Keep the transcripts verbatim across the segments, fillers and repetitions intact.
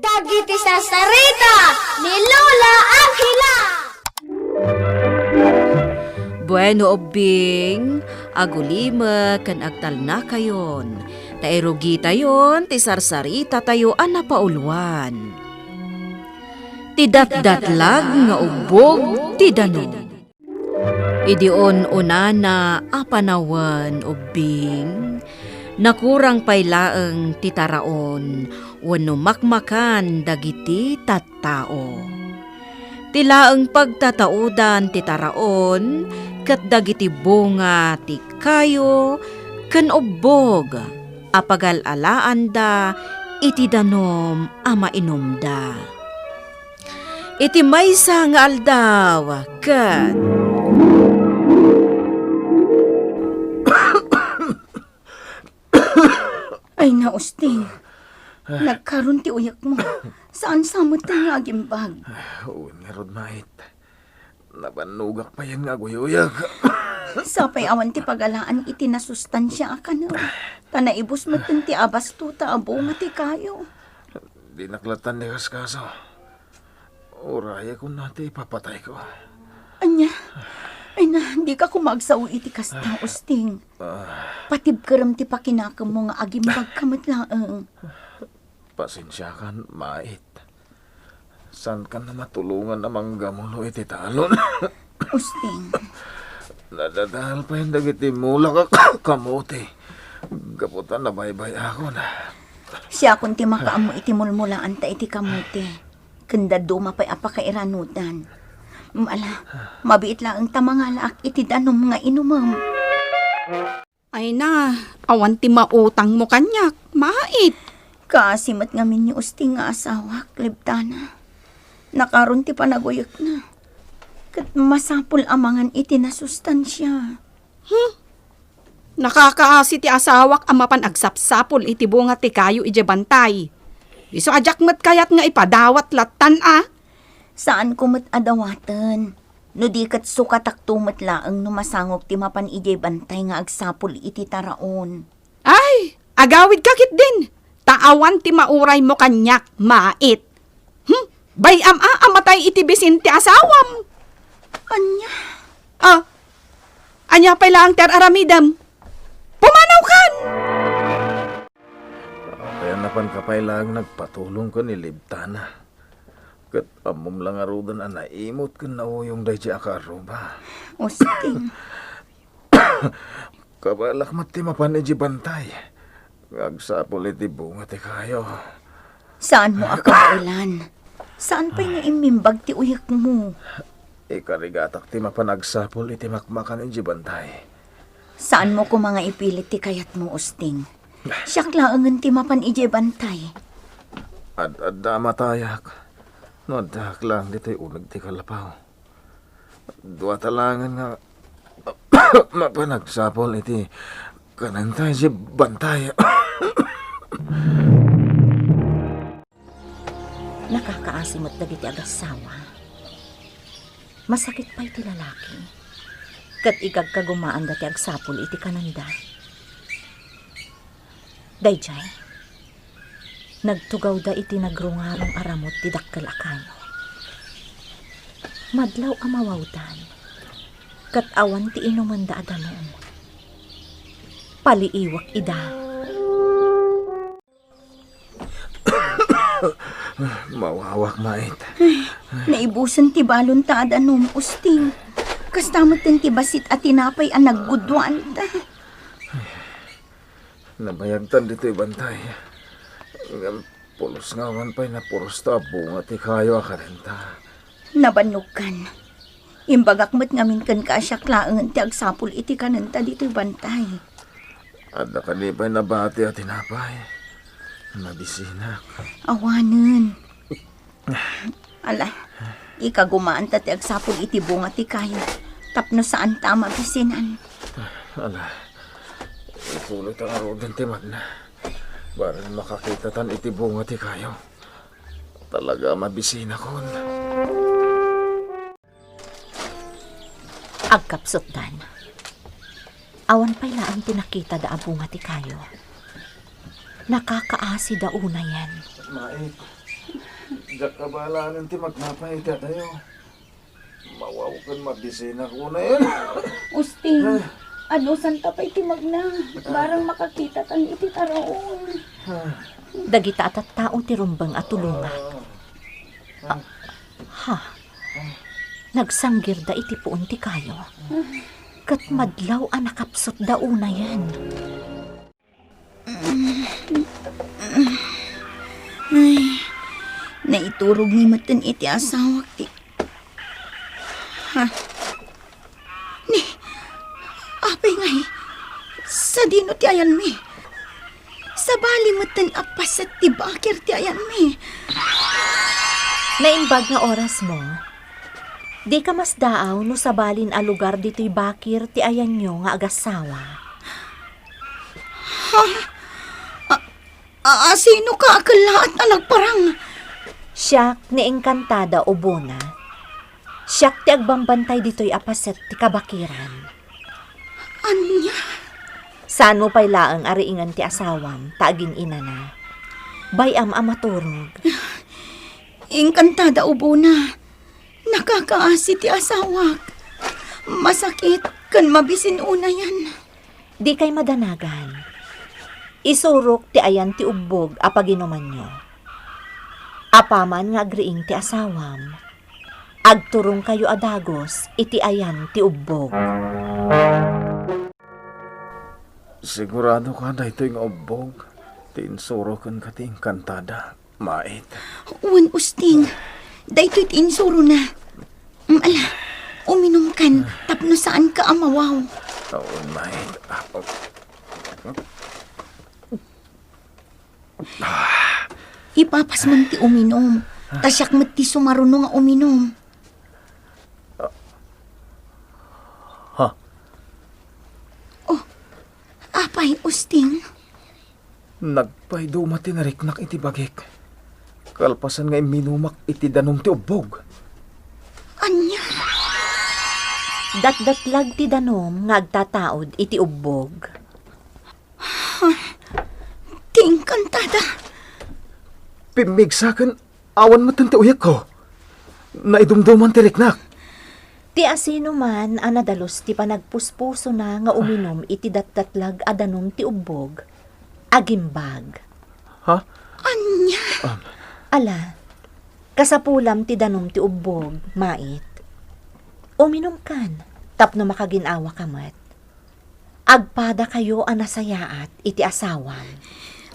Dagiti sarsarita ni Lola Angela. Bueno, ubbing, agulime ken agtalnakayon, ta irugitayon ti sarsarita tayo a napauluan. Ti datdatlag nga ubbog ti danum. Idi un-unana a panawen, ubbing, nakurang pay laeng ti taraon wenno makmakan dagiti tattao. Ti laeng pagtataudan ti taraon ket dagiti bunga ti kayo ken ubbog a pagal-alaanda iti danum a mainumda. Iti maysa nga aldaw, ket Ay, nausting. Nagkaron ti uyekmo. Saan sa met nga agimbag? Wen ngarud, Mait. Nabannogak payen nga aguy-uyak. Sapay awan ti pagalaan iti nasustansia a kanem. Ta naibus metten ti abastota a bunga ti kayo. Dinak lattan ni kaskaso. Uray, kunana ti ipapatayko. Ania? Ay na, dika koma agsao iti kasta, Usting. Ah. Patibkerem ti pakinakemmo nga agimbagka met laeng. Pasensiakan, Mait. Saankan a matulongan a manggamulo iti talon. Usting. Nadadael payen dagiti mulak a kamote. Gapu ta nabaybay-akon. Siakon ti makaammo iti mulmulaanta iti kamote. Ken dadduma pay a pakairanudan. Ala, mabiit laeng ta mangalaak iti danum nga inumem. Ay na, awan ti mautangmo kaniak, Mait. Kaasi met ngamin ni Usting nga asawak, lebtana. Nakaron ti panaguyekna. Ket masapul a mangan iti nasustansia. Hmm? Nakakaasi ti asawak a mapan agsapsapul iti bunga ti kayo idiay bantay. Isu a diak met kayat nga ipadawat lattan a. Saanko met a dawaten. No di ket sukatakto met laeng no masangok ti mapan idiay bantay nga agsapul iti taraon. Ay, agawidka ketdin, ta awan ti mauraymo kaniak, Mait. Hmm? Bay-am a, a matay iti bisin ti asawam. Ania? Ah, ania pay laeng ti ar-aramidem? Pumanawkan! Apay a napanka pay laeng nagpatulong ken ni lebtana? Ket ammom la ngaruden a naimut ken nauyong daydiay a kaarruba. Usting. Kabalak met ti mapan idiay bantay nga agsapul iti bunga ti kayo. Saanmo a kabaelan. Saan pay nga immimbag ti uyekmo. Ikarigatak ti mapan agsapul iti makmakan idiay bantay. Saanmo koma nga ipilit ti kayatmo, Usting. Siak laengen ti mapan idiay bantay. Ad-adda a matayak no addaak laeng ditoy uneg ti kalapaw. Dua ta laengen nga mapan agsapul iti kanenta idiay bantay. Nakakaasi met dagiti agassawa. Masakit pay ti lalaki. Ket igagkagumaanda ti agsapul iti kanenda. Daydiay, nagtugawda iti nagrungarong a ramut ti dakkel a kayo. Madlaw a mawawdan, ket awan ti inumenda a danum. Paliiwak ida. Mawawak, Mait. Ay, naibusen ti balonta a danum, Usting. Kasta metten ti bassit a tinapay a naggudduanta. Nabayagtan ditoy bantay. Ngem pulos nga awan pay napurosta a bunga ti kayo a kanenta. Nabannogkan. Imbagak met ngamin kenka a siak laengen ti agsapul iti kanenta ditoy bantay. Adda kadi pay nabati a tinapay? Nabisinak. Awanen. Ala, ikagumaanta ti agsapul iti bunga ti kayo tapno saanta a mabisinan. Ala, ituloyta ngaruden ti magna. Bareng makakitatan iti bunga ti kayo. Talaga a mabisinakon. Agkapsutdan. Awan pay laeng ti nakitada a bunga ti kayo. Nakakaasida unayen. Mait. Diak kabalanen ti magnapay datayo. Mawaw ken mabisinak unay. Usting, ah, ano, santa pay ti magna? Barang makakitatan iti taraon. Ah. Dagita a tattao ti rumbeng a tulonga. Ah. Ha? Nagsanggirda iti puon ti kayo. Ket madlaw a nakapsutda unayen. Ay, naiturog ni metten iti asawak ti, ha? Ni, apay ngay, sadino ti ayanmi? Sabali metten a paset ti bakir ti ayanmi. Naimbag nga oras mo. Dika masdaaw no sabalin a lugar ditoy bakir ti ayanyo nga agassawa. Ha? A, a, a, sino ka a kellaat a nagparang? Siak ni Encantada Ubona. Siak ti agbambantay ditoy a paset ti kabakiran. Ania? Saanmo pay laeng a riingen ti asawam ta agin-inana. Bay-am a maturog. Encantada Ubona. Nakakaasi ti asawak. Masakit ken mabisin unayen. Dikay madanagan. Isurok ti ayan ti ubbog a paginumanyo. Apaman nga agriing ti asawam, agturongkayo a dagus iti ayan ti ubbog. Sigurado ka daytoy nga ubbog ti insuro kenka ti Encantada? Mait. Wen, Usting. Daytoy ti insurona. Mm, ala, uminumkan tapno saanka a mawaw. Wen, Mait. Ah, oh. Ah. Ipapas man ti uminum. Ta siak met ti sumaruno nga uminum. Ah. Ha? Oh, apay, Usting? Nagpayduma ti nariknak iti bagik, kalpasan nga imminumak iti danum ti ubbog. Ania? Datdatlag ti danum nga agtataud iti ubbog. Ha? Ti Encantada? Pimmigsa ken awan metten ti uyekko. Naidumduman ti riknak. Ti asinoman a nadalus ti panagpuspusona nga uminum iti datdatlag a danum ti ubbog, agimbag. Ha? Ania? Um. Ala, kasapulam ti danum ti ubbog, Mait. Uminumkan, tapno makagin-awaka met. Agpadakayo a nasayaat iti asawam.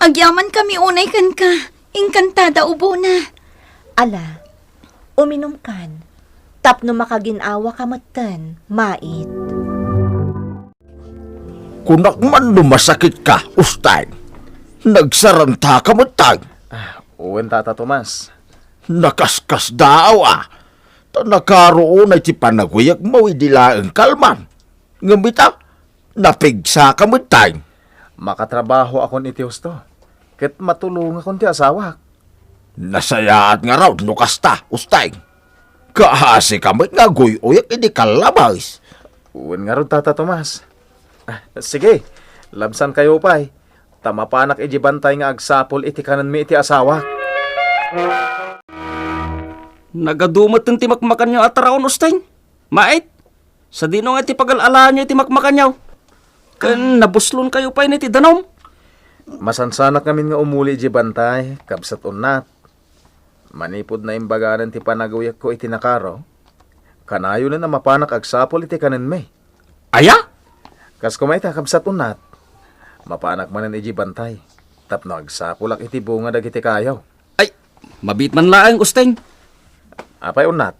Agyamankami unay kenka, Encantada Ubona. Ala, uminumkan, tapno makagin-awaka metten, Mait. Kunak man no masakitka, Usting. Nagsarantaka metten. Ah, wen, Tata Tomas. Nakaskasdaaw a. Ta nakaro unay ti panaguyegmo idi laeng kalman. Ngem ita, napigsaka metten. Makatrabahoakon iti husto, ket matulongakon ti asawak. Nasayaat ngarud no kasta, Usting. Kaasika met nga aguy-uyak idi kallabes. Wen ngarud, Tata Tomas. Ah, sige, labsankayo pay, ta mapanak idiay bantay nga agsapul iti kanenmi iti asawak. Nagadu metten ti makmakanyo a taraon, Usting. Mait, sadino nga iti pagal-alaanyo iti makmakanyo? Ken nabuslonkayo pay iti danum? Masansanak ngamin nga umuli idiay bantay, kabsat Unnat. Manipud naimbaganen ti panaguyekko iti nakaro, kanayonen a mapanak agsapul iti kanenmi. Aya? Kas koma ita, kabsat Unnat. Mapanak manen idiay bantay, tapno agsapulak iti bunga dagiti kayo. Ay, mabiit man laeng, Usting. Apay, Unnat?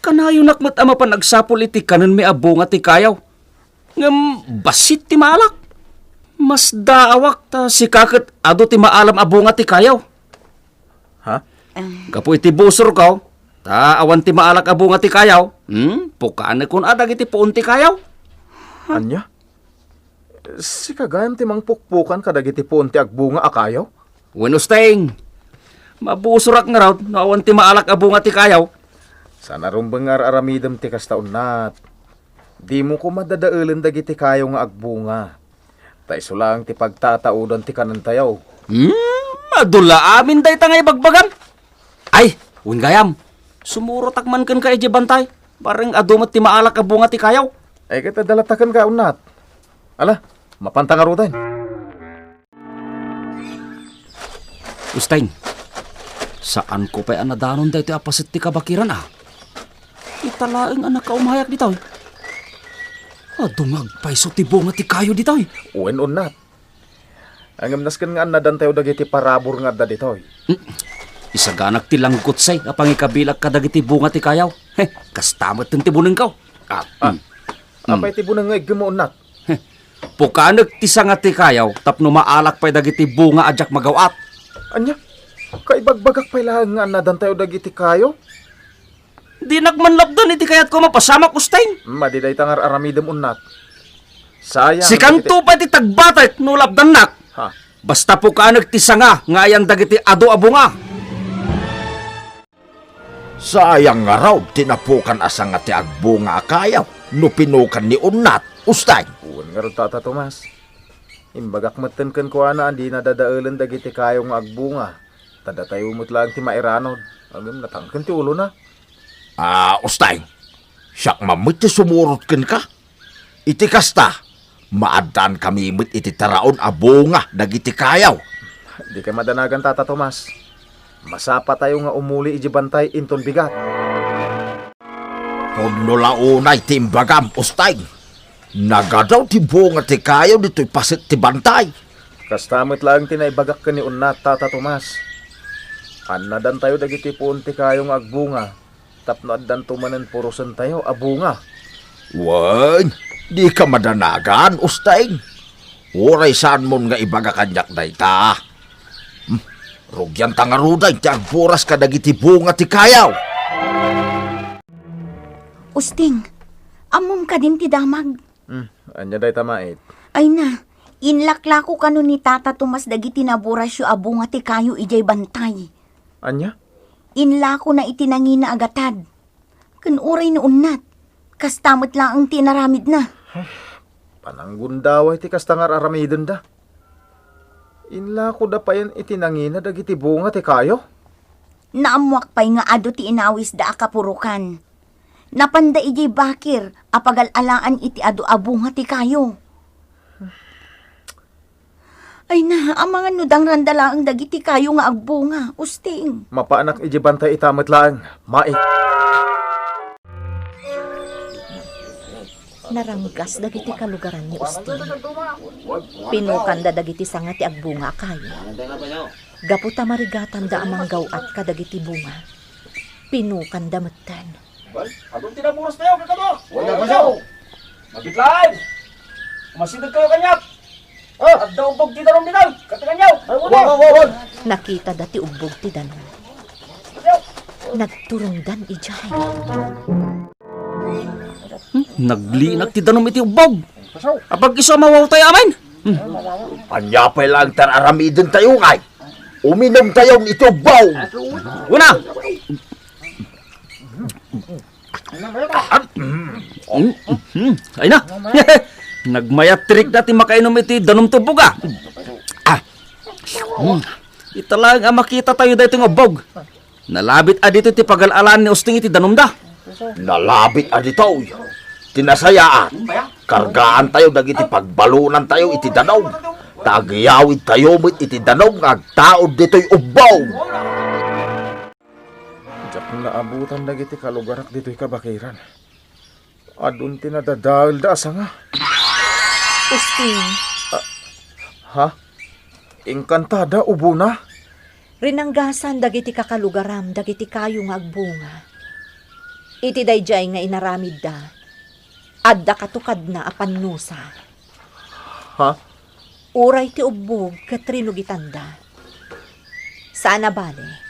Kanayonak met a mapan agsapul iti kanenmi a bunga ti kayo. Ngem bassit ti maalak. Masdaawak ta sika ket adu ti maalam a bunga ti kayo. Ha? Gapu iti busorko, ta awan ti maalak a bunga ti kayo, hmm? Pukanekon a dagiti puon ti kayo. Ania? Sika gayam ti mangpukpukan kadagiti puon ti agbunga a kayo? Wen, Usting, mabusorak ngarud no awan ti maalak a bunga ti kayo. Saan a rumbeng nga ar-aramidem ti kasta, Unnat. Dimo koma dadaelen dagiti kayo nga agbunga. Ta isu laeng ti pagtataudan ti kanentayo. Hmm, adu la amin dayta nga ibagbagam. Ay, wen gayam, sumurotak man kenka idiay bantay. Bareng adu met ti maalak a bunga ti kayaw. Ay, ket adda latta kenka, Unnat. Ala, mapanta ngaruden. Usteng, saanko pay a nadanon daytoy a paset ti kabakiran, a. Ita laeng a nakaumhayak ditoy. Adu nga agpayso ti bunga ti kayo ditoy. Wen, Unnat. Ngem nasken nga annadantayo dagiti parabur nga adda ditoy. Hmm. Isaganak ti langgotsay a pangikabilak kadagiti bunga ti kayaw. He, kasta met ti bunengko. Ah, ah. Hmm. Apay ti buneng nga iggem mo, Unnat? He. Pukanek ti sanga ti kayaw tapno maalak pay dagiti bunga a diak magaw-at. Ania? Kaibagbagak pay laeng nga annadantayo dagiti kayo? Dinak man lapdan iti kayatko a mapasamak, Usteng. Madi dayta nga ar-aramidem, Unnat. Sayang. Sikanto pay ti tagbatek no lapdannak. Ha? Basta pukanek ti sanga nga ayan dagiti adu a bunga. Sayang ngarud ti napukan a sanga ti agbunga a kayaw no pinukan ni Unnat, Usteng. Wen ngarud, Tata Tomas. Imbagak metten kenkuana a dina dadaelen dagiti kayo nga agbunga. Ta datayo met laeng ti mairanod. Ngem natangken ti ulona. Ah, Usteng, siak man met ti sumurot kenka. Iti kasta, maaddaankami met iti taraon a bunga dagiti kayaw. Dika madanagan, Tata Tomas. Masapatayo nga umuli idiay bantay inton bigat. Pudno la unay ti imbagam, Usteng. Nagadu ti bunga ti kayaw ditoy paset ti bantay. Kasta met laeng ti naibagak ken ni Unnat, Tata Tomas. Annadantayo dagiti puon ti kayo nga agbunga tapno addanto manen purosentayo a bunga. Wen, dika madanagan, Usteng. Uray saanmon nga ibaga kaniak dayta. Hmm, rugianta ngaruden ti agburas kadagiti bunga ti kayaw. Usteng, ammom kadin ti damag? Hmm, ania dayta, Mait? Ay na, inlaklako kano ni Tata Tomas dagiti naburasyo a bunga ti kayo idiay bantay. Ania? Inlakona iti nangina a gatad. Ken uray no Unnat, kasta met laeng ti inaramidna. Pananggundaway ti kasta nga ar-aramidenda. Inlakoda payen iti nangina dagiti bunga ti kayo? Naammoak pay nga adu ti inawisda a kapurokan. Napanda idiay bakir a pagal-alaan iti adu a bunga ti kayo. Ay na, amangan no dangranda laeng dagiti kayo nga agbunga, Usteng. Mapaanak idiay bantay ita met laeng, Mait. Naranggas dagiti kalugaran ni Usteng. Pinukanda dagiti sanga ti agbunga a kayo. Gapu ta marigatanda a manggaw-at kadagiti bunga, pinukanda metten. Bal, adun ti naburas tayo, kakado. Wala pa siya. Mabitlaay. Umasideg kayo kaniak. Ah. Adda ubbog ti danum ditoy. Katagan niyo. Ay, wala. Wa, wa, wa, wa. Nakitada ti ubbog ti danum. Nagturongdan idiay. Hmm, naglinak ti danum iti ubbog. Apag isu a mawawtayo amin. Hmm. Ania pay laeng ti ar-aramidentayo ngay? Uminumtayo iti ubbog. Una. Mm, mm, ay na. Nagmayat ti rikna ti makainom iti danum ti ubbog, ah. Ah. Mm. Ita laeng a makitatayo daytoy nga ubbog. Nalabit a ditoy ti pagal-alaan ni Usteng iti danumda. Nalabit a ditoy. Ti nasayaat, kargaantayo dagiti pagbalonantayo iti danum. Ta agyawidtayo met iti danum nga agtaud ditoy ubbog. Diak naabutan dagiti kalugarak ditoy kabakiran. Adun ti nadadaelda a sanga. Usteng. Ah, ha? Inkantada, ubona? Rinanggasan dagiti kakalugaram dagiti kayo nga agbunga. Iti daydiay nga inaramidda, adda katukadna a pannusa. Ha? Uray ti ubbog ket rinugitanda. Saan a bale,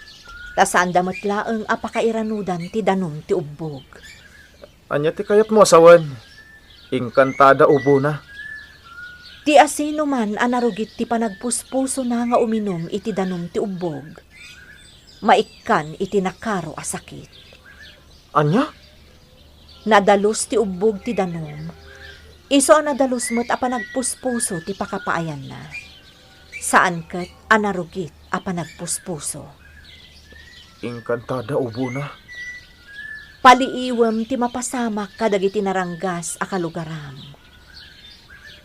ta saanda met laeng a pakairanudan ti danum ti ubbog. Ania ti kayatmo a sawen? Inkantada, ubona. Ti asinoman a narugit ti panagpuspusona nga uminum iti danum ti ubbog, maikkan iti nakaro a sakit. Ania? Nadalus ti ubbog ti danum. Isu a nadalus met a panagpuspuso ti pakapaayanna. Saan ket a narugit a panagpuspuso. Inkantada ubona. Paliiwem ti mapasamak kadagiti naranggas a kalugaram.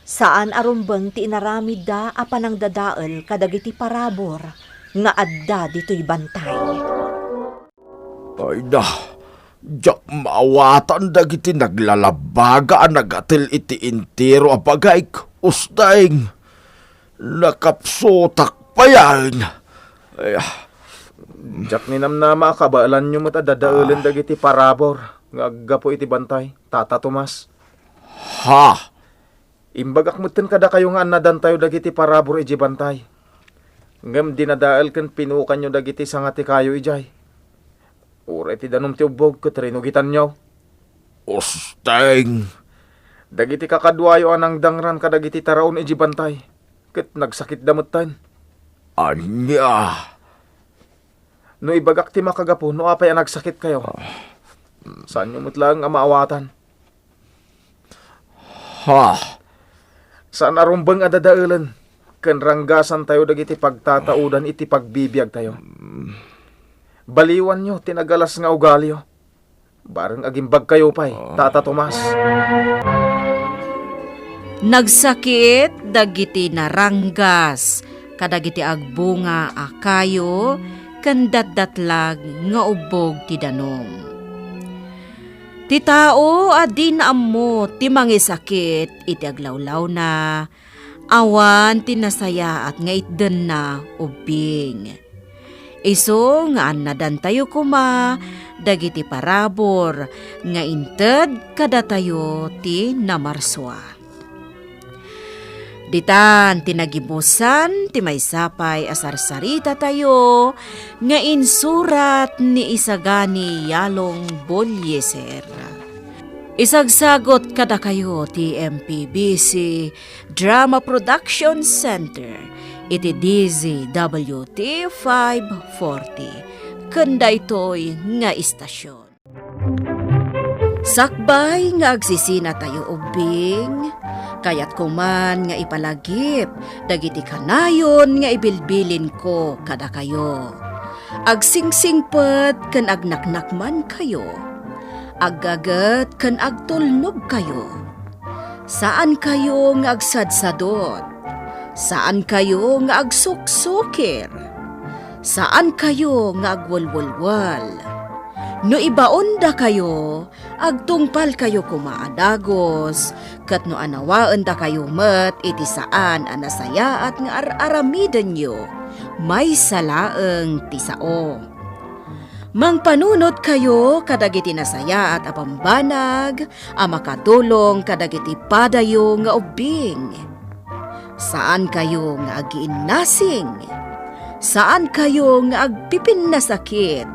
Saan a rumbeng ti inaramidda a panangdadael kadagiti parabur nga adda ditoy bantay. Ayda, diak maawatan dagiti naglalabbaga a nagatel iti entero a bagayk, Usteng. Nakapsutak payen. Ay, ah. Diak ninamnama a kabaelanyo met a dadaelen Ah. dagiti parabur nga aggapu iti bantay, Tata Tomas. Ha? Imbagak metten kadakayo nga annadantayo dagiti parabur idiay bantay. Ngem dinadael ken pinukanyo dagiti sanga ti kayo idiay. Uray ti danum ti ubbog ket rinugitanyo. Usteng! Dagiti kakaduayo a nangdangran kadagiti taraon idiay bantay, ket nagsakitda metten. Ania? No ibagak ti makagapu no apay a nagsakitkayo, Ah. saanyo met laeng a maawatan. Ha? Saan a rumbeng a dadaelen ken ranggasantayo dagiti pagtataudan iti pagbibiagtayo. Baliwanyo ti nagalas nga ugalio. Bareng agimbagkayo pay, Ah. Tata Tomas. Nagsakit dagiti naranggas kadagiti agbunga a kayo ken datdatlag nga ubbog ti danum. Ti tao a dina ammo ti mangisakit iti aglawlawna, awan ti nasayaat nga itdenna ubbing. Isu nga annadantayo koma dagiti parabur nga inted kadatayo ti namarsua. Ditan ti nagibusan ti maysa pay a sarsaritatayo nga insurat ni Isagani Yalong Bolieser. Isagsagut kadakayo ti M P B C Drama Production Center iti D Z W T five forty ken daytoy nga istasyon. Sakbay nga agsisinatayo ubbing, kayatko man nga ipalagip dagiti kanayon nga ibilbilinko kadakayo. Agsingsingpet ken agnaknakmankayo. Aggaget ken agtulnogkayo. Saankayo nga agsadsadot. Saankayo nga agsuksukir. Saankayo nga agwelwelwel. No ibaondakayo, agtungpalkayo koma a dagus, ket no anawaendakayo met iti saan a nasayaat nga ar-aramidenyo, maysa laeng ti sao. Mangpanunotkayo kadagiti nasayaat a bambanag a makatulong kadagiti padayo nga ubbing. Saankayo nga agiinnasing. Saankayo nga agpipinnasakit.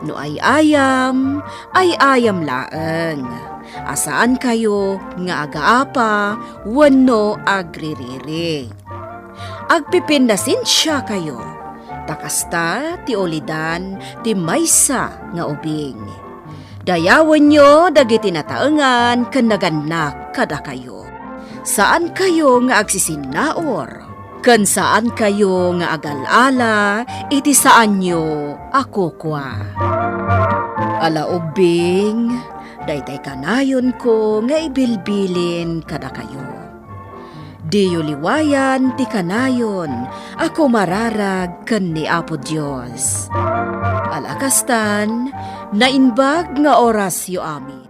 No ay-ayam, ay-ayam laeng. A saankayo nga agaapa wenno agririri. Agpipinnasensiakayo, ta kasta ti ulidan ti maysa nga ubing. Dayawenyo dagiti nataengan ken nagannak kadakayo. Saankayo nga agsisinnaur, ken saankayo nga agal-ala iti saanyo a kukua. Ala ubbing, daytay kanayonko nga ibilbilin kadakayo. Diyo liwayan ti kanayon a kumararag ken ni Apo Dios. Ala kastan, naimbag nga orasyo amin.